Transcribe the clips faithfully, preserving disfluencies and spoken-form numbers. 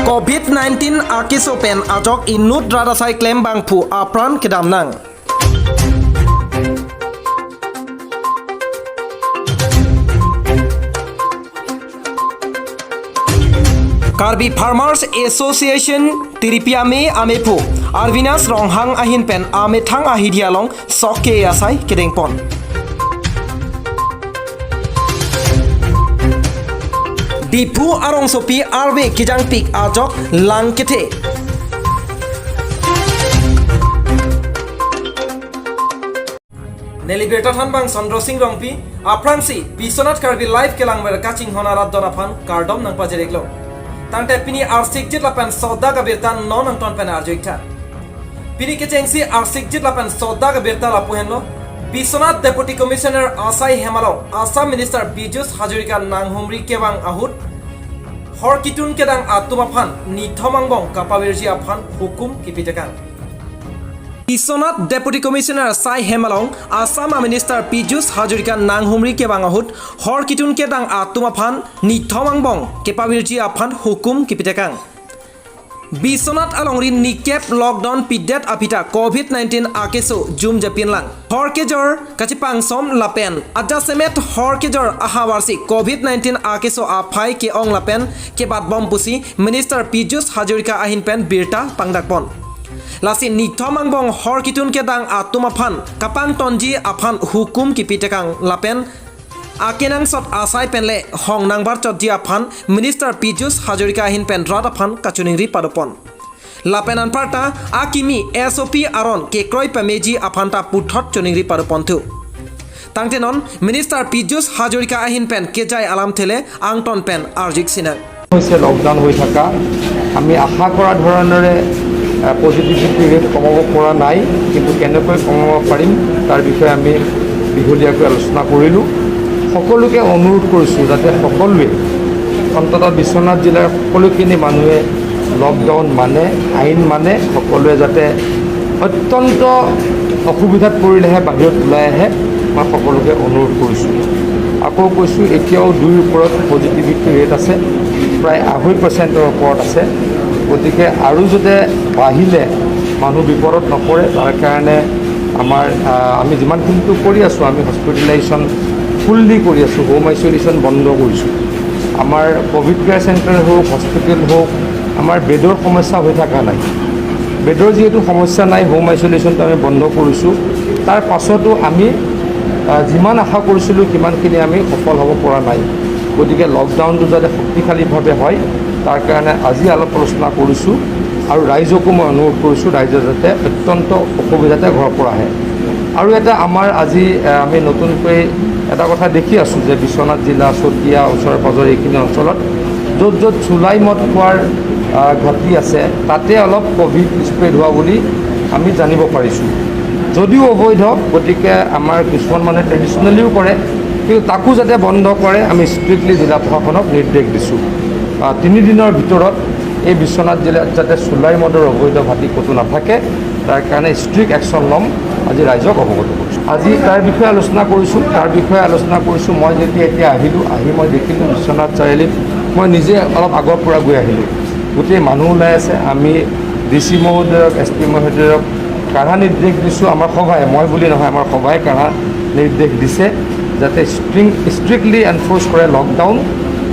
Covid nineteen akeso pen ajok inut rat asai klem abangphu apran kedam nang. Karbi Farmers Association tiripi ame amephu Arvinas Ronghang ahin pen amethang ahidi along sok ke asai kedengpon. Diphu arongsopi arve kejangpik ajok lang kethe. Neli birta thanbang Chandra Singh Rongpi, aphrangsi Biswanath Karbi Live kelangver kachinghon arat don aphan kardom nangpajir-iklo. Tangte pini arsikjit lapen sodak abirta non angton pen arju-iktha. Pini kechengsi arsikjit lapen sodak abirta lapu henlo, Biswanath Deputy Commissioner asai hem along Assam Minister Piyush Hazarika nanghumri kevang ahut hor kitun kedang atum aphan nithom angbong kapavirji aphan hukum kipitekang. Biswanath Deputy Commissioner asai hem along Assam a Minister Piyush Hazarika nanghumri kevang ahut hor kitun kedang atum aphan nithom angbong kepavirji aphan hukum kipitekang. Biswanath alongri nikep lockdown pidet aphi ta Covid nineteen akeso jum japin lang. Hor kejor kachepangsom lapen ajasemet hor kejor ahavarsi Covid nineteen akeso aphai ke-ong lapen kebatbom pusi Minister Piyush Hazarika ahin pen birta pangdakpon. Lasi nithom angbong hor kitun kedang atum aphan kapangtonji aphan hukum kipitekang lapen akenangsot asai pen le hong nangbarchotji aphan Minister Piyush Hazarika ahin pen rat aphan kachiningri padopon. Lapen anparta akimi S O P aron kekroi pameji aphan ta puthot chiningri padoponthu. Tangte non Minister Piyush Hazarika ahin pen kejai alamthe le angton pen arju-ik sinang. হৈছে লকডাউন হৈ থকা। আমি আশা কৰা ধৰণৰে, আ, positivity rate কমাব পৰা নাই, কিন্তু কেনেকৈ কমাব পাৰিম তাৰ বিষয়ে আমি দীঘলীয়াকৈ আলোচনা কৰিলোঁ। সকলোকে অনুৰোধ কৰিছোঁ যাতে সকলোৱে, অন্ততঃ বিশ্বনাথ জিলাৰ সকলোখিনি মানুহে লকডাউন মানে, আইন মানে, সকলোৱে যাতে অত্যন্ত অসুবিধাত পৰিলেহে বাহিৰত ওলাই আহে, মই সকলোকে অনুৰোধ কৰিছোঁ। আকৌ কৈছোঁ, এতিয়াও দুইৰ ওপৰত পজিটিভিটি ৰেট আছে, প্ৰায় আঢ়ৈ পাৰ্চেণ্টৰ ওপৰত আছে। গতিকে আৰু যাতে বাঢ়িলে মানুহ বিপদত নপৰে, তাৰ কাৰণে আমাৰ, আহ, আমি যিমানখিনিতো কৰি আছোঁ, আমি হস্পিটেলাইজেশ্যন ফুল্লি কৰি আছোঁ, হোম আইচলেশ্যন বন্ধ কৰিছোঁ। আমাৰ ক'ভিড কেয়াৰ চেণ্টাৰ হওক, হস্পিটেল হওক, আমাৰ বেডৰ সমস্যা হৈ থকা নাই। বেডৰ যিহেতু সমস্যা নাই, হোম আইচলেশ্যনটো আমি বন্ধ কৰিছোঁ। তাৰ পাছতো আমি, আহ, যিমান আশা কৰিছিলোঁ, সিমানখিনি আমি সফল হ'ব পৰা নাই। গতিকে লকডাউনটো যাতে শক্তিশালীভাৱে হয়, তাৰ কাৰণে আজি আলাপ আলোচনা কৰিছোঁ আৰু ৰাইজকো মই অনুৰোধ কৰিছোঁ, ৰাইজে যাতে অত্যন্ত অসুবিধাতে ঘৰৰ পৰা আহে। আৰু এটা আমাৰ আজি, আহ, আমি নতুনকৈ এটা কথা দেখি আছোঁ যে বিশ্বনাথ জিলা, চতিয়া, ওচৰে পাজৰে এইখিনি অঞ্চলত য'ত য'ত চুলাই মদ খোৱাৰ, আহ, ঘাটি আছে, তাতে অলপ ক'ভিড স্প্ৰেড হোৱা বুলি আমি জানিব পাৰিছোঁ। যদিও অবৈধ, গতিকে আমাৰ কিছুমান মানুহে ট্ৰেডিশ্যনেলিও কৰে, কিন্তু তাকো যাতে বন্ধ কৰে, আমি ষ্ট্ৰিক্টলি জিলা প্ৰশাসনক নিৰ্দেশ দিছোঁ। আহ, তিনিদিনৰ ভিতৰত এই বিশ্বনাথ জিলাত যাতে চুলাই মদৰ অবৈধ ভাটি ক'তো নাথাকে, তাৰ কাৰণে ষ্ট্ৰিক্ট একশ্যন ল'ম, আজি ৰাইজক অৱগত কৰিছোঁ। আজি তাৰ বিষয়ে আলোচনা কৰিছোঁ, তাৰ বিষয়ে আলোচনা কৰিছোঁ। মই যেতিয়া এতিয়া আহিলোঁ, আহি মই দেখিলোঁ বিশ্বনাথ চাৰিআলিত, মই নিজে অলপ আগৰ পৰা গৈ আহিলোঁ, গোটেই মানুহ ওলাই আছে। আমি ডি চি মহোদয়ক, এছ পি মহোদয়ক কাঢ়া নিৰ্দেশ দিছোঁ, আমাৰ সভাই, মই বুলি নহয়, আমাৰ সভাই কাঢ়া নিৰ্দেশ দিছে যাতে ষ্ট্ৰিং-, ষ্ট্ৰিক্টলি এনফৰ্চ কৰে লকডাউন।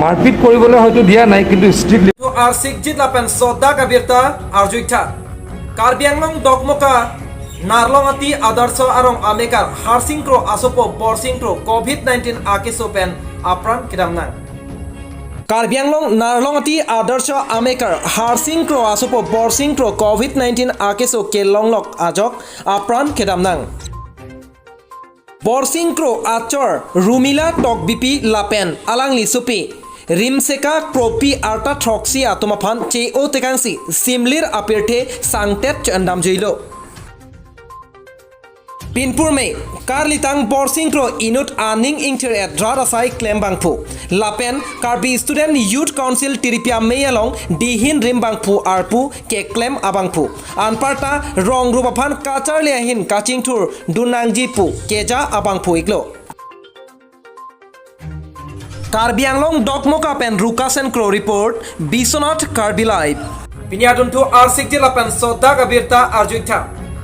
মাৰপিট কৰিবলৈ হয়তো দিয়া নাই, কিন্তু strictly. Arsikjit lapen sodak abirta arju-iktha. Karbi Anglong Dokmoka Narlongati Adarsha arong amekar Harsing Kro asopo Borsing Kro Covid nineteen akeso pen apran kedam nang. Karbi Anglong Narlongati Adarsha amekar Harsing Kro asopo Borsing Kro Covid nineteen akeso kelonglok ajok apran kedam nang. Borsing Kro achor Rumila Tokbipi lapen alangli sopi Rimseka Kropi arta throksi atum aphan che-o tekangsi simlir apirthe sangtet cho-endamjuilo. Pinpur me, karlitang Borsing Kro inut aning ingthir-et rat asai klem abangphu lapen Karbi Student Youth Council tiripi amei along dihin rim abangphu arpu keklem abangphu. Anparta rong rup aphan kacharli ahin kachingthur dun nangji pu keja abangphu iklo. Karbi Anglong Dokmoka pen Rukas and Kro report, Biswanath Karbi Live. Pini adunthu arsik jila pen sodak abirta arjuitha.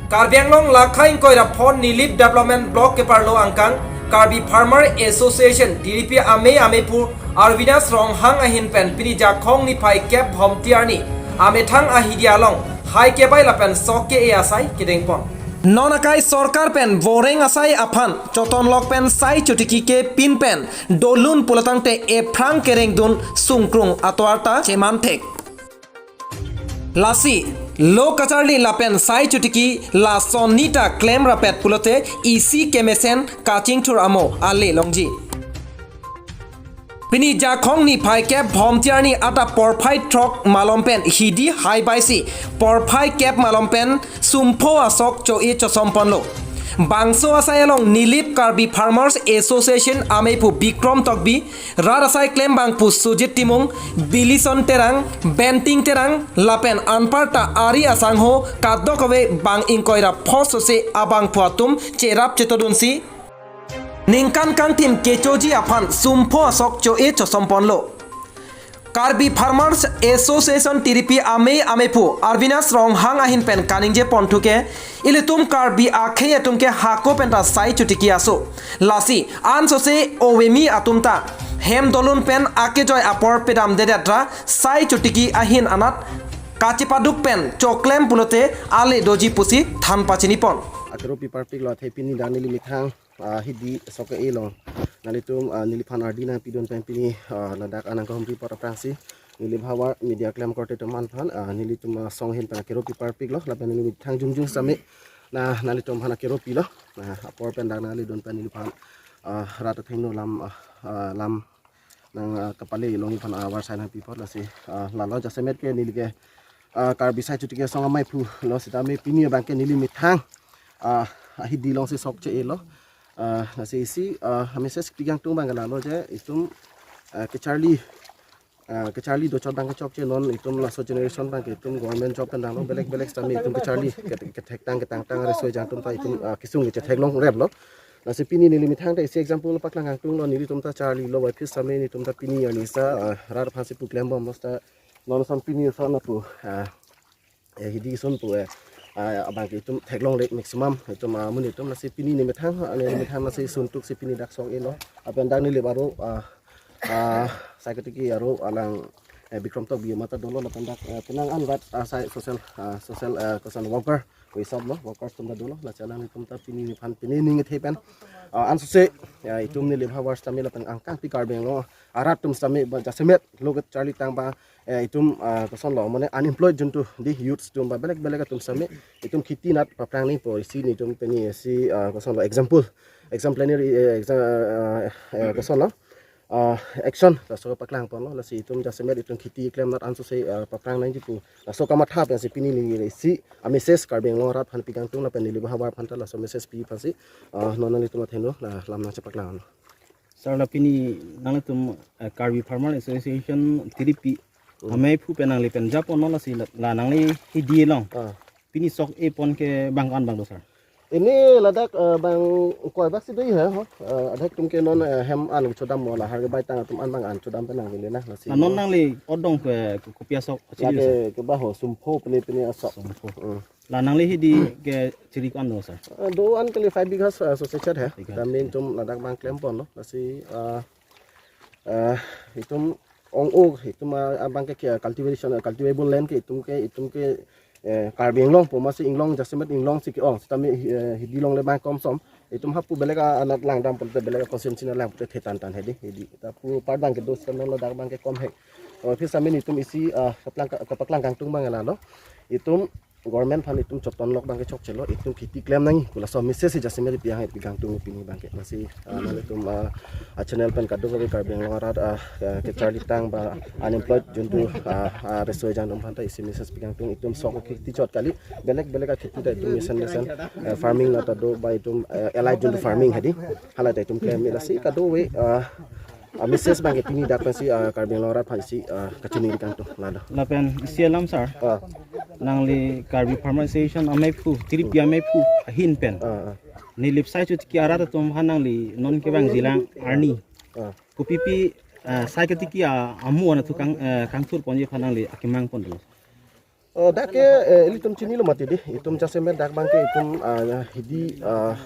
Karbi Anglong lakha ingkoi ra phon Nilip Development Block keparlo angkang Karbi Farmer Association T D P amei ameipu Arvinas Ronghang ahin pen pini Jakhong niphai kep Bhomti arni amethang ahidi along hai kebai lapen sok ke-e asai kedengpon. Non akai sorkar pen voreng asai aphan chotonlok pen sai chotiki ke pin pen dolun pulotangte ephrang kerengdun sungkrung atovarta chemanthek. Lasi lo kacharli lapen sai chotiki la sonnita klem rapet pulote isi kemesen kachingthur amo ale longji. Pini Jakhong niphai kep Bhomti arni ata porphai throk malom pen hidi hai baisi porphai kep malom pen sumpho asok cho-e chosomponlo. Bangso asai along Nilip Karbi Farmers Association ameipu Bikrom Tokbi, rat asai klembangpu Sujit Timung, Bilison Terang, Benting Terang lapen anparta ari asangho kadokave bang ingkoi ra phos ose abangphu atum cherap chetodunsi ningkan kangthim kechoji aphan sumpho asok cho-e chosomponlo. Karbi Farmers Association T D P amei ameipu Arvinas Ronghang ahin pen kaningje ponthu ke ilitum Karbi akhei atum ke hako penta sai chotiki aso. Lasi ansose ovemi atum ta hem dolun pen akejoi apor pedamdedet ra sai chotiki ahin anat kachepaduk pen choklem pulote ale doji pusi than pachinipon. Akeropi parpiklo athe pini dan neli methang ah, hidi sok ke-e along nanglitum ah, neliphan ardi nangpidun pen pini ah, ladak anang kahumri apot aphrangsi Nilip Havar media klem korte atum aphan ah, nelitum ah, song ahin pen akeropi parpiklo lapen neli methang jongjong sitame na nanglitum aphan akeropilo. Na apor pen dak nangledun pen neliphan ah, rat athengno lam ah, ah, lam nang ah, kapale along iphan ah, avarsai nangpi apot lasi ah, lalo jasemet ke neli ke ah, Karbi sai chotiki asong ameipulo sitame pini abang ke neli methang ah, ahidi alongsi sok che-elo. Ah, lasi isi ah, message pi kangtung abang ke lalo je itum ah, kecharli ah, kecharli dochot abang ke chokche non itum laso generation abang ke itum government job pen danglo belek belek sitame itum kecharli ke- kethektang ketangtang reso ejang atum ta itum ah, kesung kechetheklong replo. Lasi pini neli methang ta isi example paklang kangtunglo, nelitum ta charlilo waiphi sitame nelitum ta pini arni sa ah, rat aphansi pu klembomlo seta non ason pini ason lapu ah, eh, hidi ason pu eh, ah, abang ke itum theklongle maximum itum ah, amonit atum lasi pini neli methang ah, neli methang lasi suntuk si pini dak sok-elo. Lapen dak neli aro ah, ah, sai chotiki aro alang eh, Bikrom Tokbi mata dolo lapen dak eh, penang an rat ah, sai social ah, social eh, koson worker wisop lo workers atum ta dolo lasi alanglitum ta pini neliphan pini ning ethe pen ah, ansose ya itum Nilip Havar sitame lapen angkang pi Karbi Anglong arat atum sitame ba jasemet lo kecharli tang ba eh, itum ah, kosonlo mane unemployed jontu di youths atum ba belek belek atum sitame itum kheti anat paphrang nangpo isi nelitum pini isi ah, kosonlo example exemplary eh, exa- ah, eh, kosonlo ah, action laso paklang ponlo lasi itum jasemet itum kheti klem anat ansose ah, paphrang nangji pu laso kamatha pensi pini neli isi ah, message Karbi Anglong arat aphan pi kangtung lapen Nilip Havar aphan ta laso message pi aphansi ah, non nanglitum athengno la lam nangchepaklang. Sir, la pini nanglitum eh, Karbi Farmer Association T D P Hmm. amei phu pen nangli pen japonlo lasi la la nangli hidi along Ah. pini sok-e pon ke bang ko-an bang do, sir? Ini ladak eh, bang koi bak si dei ha ho. Eh, adak atum ke non eh, hem an chodam mo la har ke baitang atum an bang an chodam pen nangli le na lasi. Na non nangli odong ke ke- kopi asok chili, sir? Lake ke baho sumpho pini pini asok. Sumpho. Hmm. La nangli hidi ke chiri ko-an do, sir? Eh, do-an kali five bighas eh, so sechat hai. Bighas. Kami itum ladak bang klem ponlo. Lasi eh, eh, itum ong-o itum ah, abang ke ke cultivation eh, cultivable land ke itum ke itum ke eh, Karbi Anglong po masi inglong jasemet inglong si ke-ong sitame eh, hidi longle bang komsom itum hapu belek ah, anat langdam pulote belek ah, konsen sina lang pulote thetan tan hedi hedi ta pu part bang ke dos kan ladak bang ke kom hek. Oh, phi sitame nelitum isi ah, kaplang kapaklang kangtung bang lalo. Itum government aphan itum chotonlok bang ke chokchelo itum kheti klem nangji pu laso message si jasemet pi hang pi kangtung pini bang ke lasi ah, nanglitum ah, ah, channel pen kadokave Karbi Anglong arat ah, ah, kecharli tang ba unemployed jontu ah, ah, reso ejang atum aphan ta isi message pi kangtung itum sok kheti chot kali belek belek akheti ta itum mesen mesen eh, farming nata do ba itum eh, allied jontu farming hedi hala ta itum klem lasi kadokave ah, ah, message bang ke pini dak pensi ah, Karbi Anglong arat aphansi ah, kachini kangtung lalo. Lapen isi alam, sir. Ah, Nangli Karbi Farmer Association amei phu, T D P amei phu, ahin pen. Ah, ah. Nilip sai chotiki arat atum aphan nangli non kevangjilang arni. Ah. Kopipi eh, sai ketiki a, amu anatthu kang, eh, kangthur ponji aphan nangli akemang pon dolo. Oh, dak ke, eh, ilitum chinilo mati dei. Itum jasemet dak abang ke itum, ah, hidi, ah,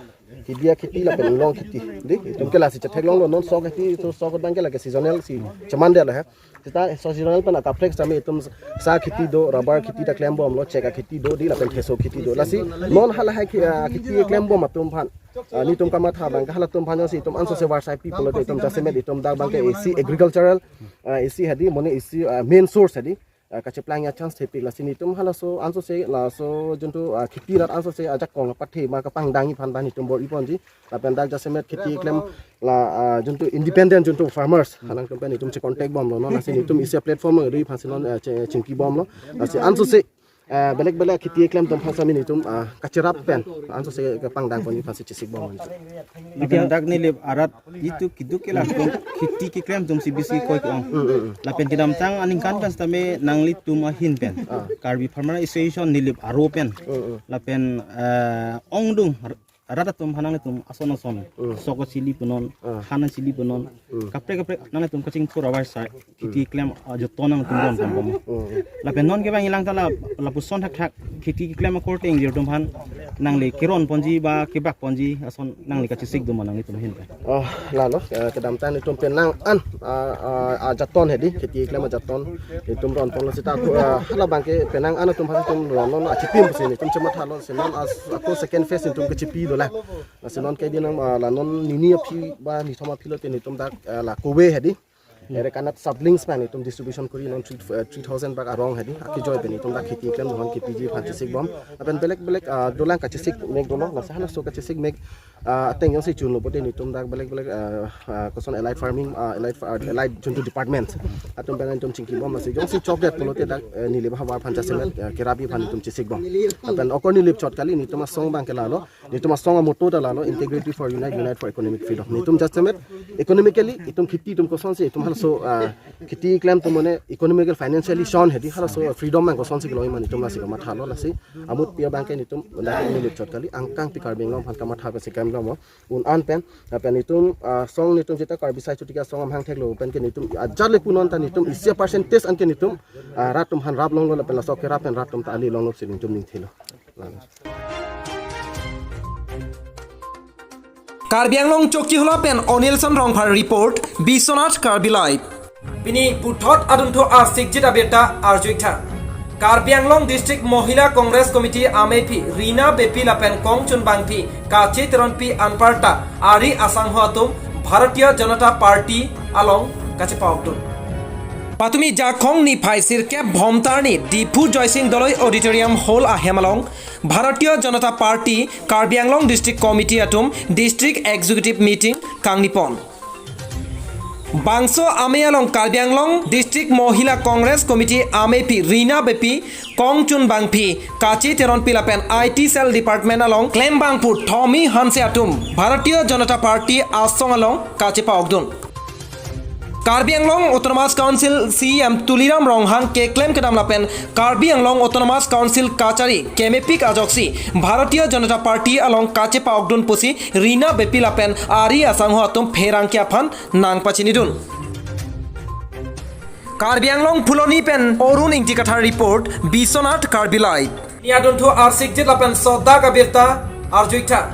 hidi akheti lapen inglong akheti dei. Itum ke lasi chetheklonglo, non sok akheti, itum sok abang ke lake seasonal si cheman dei la he. Seta seasonal pen akaprek sami itum sa akheti do, rubber akheti ta klembomlo, chek akheti do dei lapen theso akheti do. Lasi non halahai khi-, ah, akheti klembom atum aphan, ah, nelitum kamatha abang ke halatum aphan si itum ansose varsai pi pulote itum jasemet itum dak abang ke isi agricultural, ah, isi hadi mane isi, ah, main source hadi, ah, kacheplangji achance thepik. Lasi nelitum halaso ansose laso juntu, ah, kheti rat ansose ajakong apathe ma kapangdangji aphan abang nelitum bor-i ponji. Lapen dak jasemet kheti klem la, ah, juntu independent juntu farmers alangtum pen itum che contact bomlo non. Lasi nelitum isi platform lo dei aphan si non, ah, che chingki bomlo. Lasi ansose, ah, belek belek kheti klem atum aphan sami nelitum, ah, kacherap pen ansose kapangdang ponji aphan si chesik bom. Lapen dak Nilip arat itum keduk ke latum kheti keklem atum si bisi koi ke-ong. Mm, mm, mm. Lapen kedamtang aningkan pen setame nanglitum ahin pen, ah, Karbi Farmer Association Nilip aro pen, mm, mm, lapen, eh, ongdung rat atum aphan nanglitum ason ason, mm, sok chili punon, ah, han chili punon, mm, kaprek kaprek nanglitum kachingthur avarsai kheti klem, ah, joton nanglitum ron pon bom. Mm. Lapen non ke abang ilang ta la, lapuson thakthak kheti klem akorte ingjir atum aphan nangli keron ponji ba kebak ponji ason nangli kachesik do ma nanglitum ahin pen? Oh, lalo, eh, kedamtang nelitum penang an, ah, ah, ajoton hedi, kheti klem ajoton nelitum ron ponlo seta, ah, hala abang ke penang an atum aphan itum ronlo, achipim si nelitum chemathalo, si non as ako second phase nelitum kechipi dolang. Lasi non ke dinang, ah, la non nini aphi ba nithom aphi lote nelitum dak, ah, la kove hedi, ere kanat saplings pen itum distribution kori non three, eh, three thousand bak arong hedi. Akejoi pen itum dak kheti klem atum aphan kepiji aphan chesik bom. Lapen belek belek, ah, dolang kachesik mek dolo. Lasi halaso kachesik mek, ah, ateng jongsi chunlo pote nelitum dak belek belek, ah, ah, koson allied farming, ah, allied fa-, allied juntu department atum pen itum chingki bom. Lasi jongsi chokdet pulote dak, eh, Nilip ahavar aphan jasemet, eh, kerapji aphan itum chesik bom. Lapen okor Nilip chot kali, nelitum asong abang ke lalo. Nelitum asong amotto ta lalo, integrity for unite, unite for economic freedom. Nelitum jasemet economically itum kheti atum kosonsi itum halaso, ah, kheti klem atum mane economical financially sound hedi, halaso freedom abang kosonsi kelong ma nelitum lasi kamathalo. Lasi amut pi abang ke nelitum dak Nilip chot kali, angkang pi Karbi Anglong aphan kamatha pensi klemlo mo un an pen. Lapen nelitum, ah, asong nelitum jeta Karbi Sai Chotiki asong amahang theklo pen ke nelitum ajat le punon ta nelitum isi percentage an ke nelitum, ah, rat atum aphan rap longlo lapen laso kerap pen rat atum ta ali longlo si nelitum ningthelo. Karbi Anglong Chokihola pen Onilson Rongphar report, Biswanath Karbi Live. Pini puthot adunthu arsikjit abirta arjuitha. Karbi Anglong District Mohila Congress Committee amephi Rina Beypi lapen Kongchun Bangphi kacheteronpi anparta ari asangho atum Bharatiya Janata Party along kachepa-okdun. Patumi Jakhong niphai sirkep Bhomta arni Diphu Joysing Doloi Auditorium Hall ahem along Bharatiya Janata Party Karbi Anglong District Committee atum District Executive Meeting kangnipon. Bangso amei along Karbi Anglong District Mohila Congress Committee amephi Rina Beypi, Kongchun Bangphi kacheteronpi lapen I T Cell Department along klembangphu Tommy Hanse atum Bharatiya Janata Party asong along kachepa-okdun. Karbi Anglong Autonomous Council C E M Tuliram Ronghang keklem kedam lapen Karbi Anglong Autonomous Council kachari kemepik ajoksi Bharatiya Janata Party along kachepa-okdun pusi Rina Beypi lapen ari asangho atum pherangke aphan nangpachinidun. Karbi Anglong Phuloni pen Arun Ingti Kathar report, Biswanath Karbi Live. Pini adunthu arsikjit lapen sodak abirta arjuitha.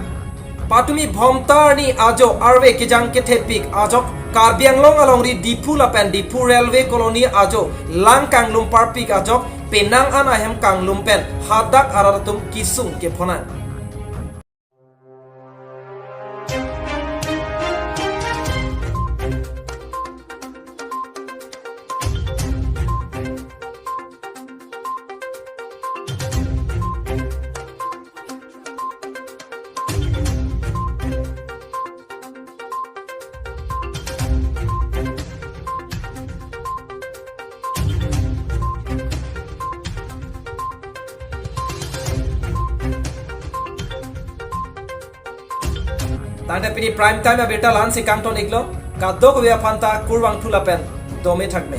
Patumi Bhomta arni ajo arve kejang kethepik ajok Karbi Anglong alongri Diphu lapen Diphu Railway Colony ajo lang kanglum parpik ajok penang an ahem kanglum pen hadak arat atum kesung kephonang. Tangte pini prime time abirta la-ansi kangton-iklo, kadokave aphanta kurvangthu lapen dome thakme.